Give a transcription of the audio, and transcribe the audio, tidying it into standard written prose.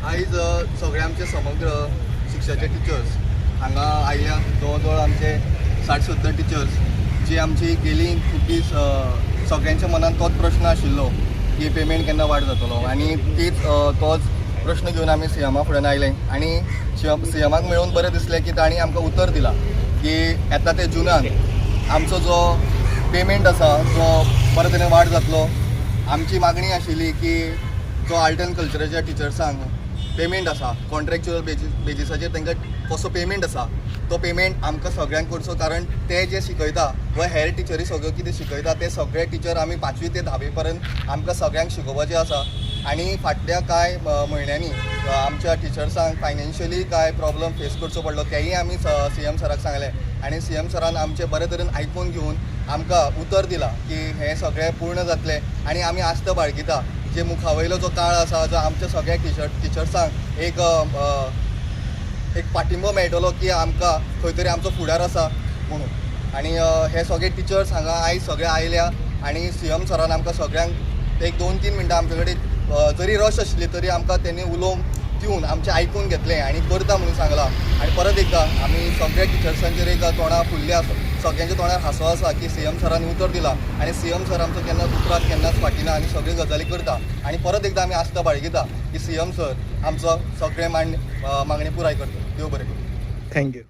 आयज सगळे आमचे समग्र शिक्षाचे टिचर्स हांगा आयल्या. जवळ जवळ आमचे 60-70 टिचर्स जी आमची गेली खूब दीस सगळ्यांच्या मनान तोच प्रश्न आशिल्लो की पेमेंट केन्ना वाड जातलो आनी तीच तोच प्रश्न घेवन आमी सीएमा फुड्यान आयले आनी सीएमाक मेळून बरें दिसलें की तांणी आमकां उतर दिलां की येता ते जुनान आमचो जो पेमेंट आसा तो बरे तरेन वाड जातलो. आमची मागणी आशिल्ली की जो आर्ट अँड कल्चराच्या टिचर्सांक पेमेंट आसा, कॉन्ट्रॅक्च्युअल बेजिसाचेर तांकां कसो पेमेंट आसा तो पेमेंट आमकां सगळ्यांक करचो, कारण ते जे शिकयता व हेर टिचरी सगळ्यो कितें शिकयता ते सगळे टिचर आमी पांचवी ते धावी पर्यंत आमकां सगळ्यांक शिकोवपाचें आसा. आनी फाटल्या कांय म्हयन्यांनी आमच्या टिचर्सांक फायनान्शियली कांय प्रॉब्लम फेस करचो पडलो, तेंय आमी सीएम सराक सांगलें आनी सीएम सरान आमचें बरे तरेन आयकून घेवन आमकां उतर दिलां की हें सगळें पूर्ण जातलें. आनी आमी आस्त बाळगिता जे मुखावयलो जो काळ आसा, जो आमच्या सगळ्या टिचर्सांक एक एक पाठिंबो मेळटलो की आमकां खंय तरी आमचो फुडार आसा म्हणून. आनी हे सगळे टिचर्स हांगा आयज सगळे आयल्या आनी सीएम सरान आमकां सगळ्यांक एक 2-3 मिनटां आमचे कडेन जरी रश आशिल्ली तरी आमकां तेणी उलोवंक दिवन आमचें आयकून घेतलें आनी करता म्हणून सांगलां. आनी परत एकदां आमी सगळ्या टिचर्सांचेर एक तोंडां फुल्ली आसा, सगळ्यांच्या तोंडार हांसो आसा की सीएम सरान उतर दिलां आनी सीएम सर आमचो केन्नाच उतराक केन्नाच फाटीं ना आनी सगळ्यो गजाली करता. आनी परत एकदां आमी आस्ता बाळगिता की सीएम सर आमचो सगळें मागणी पुराय करता. देव बरें करूं. Thank you.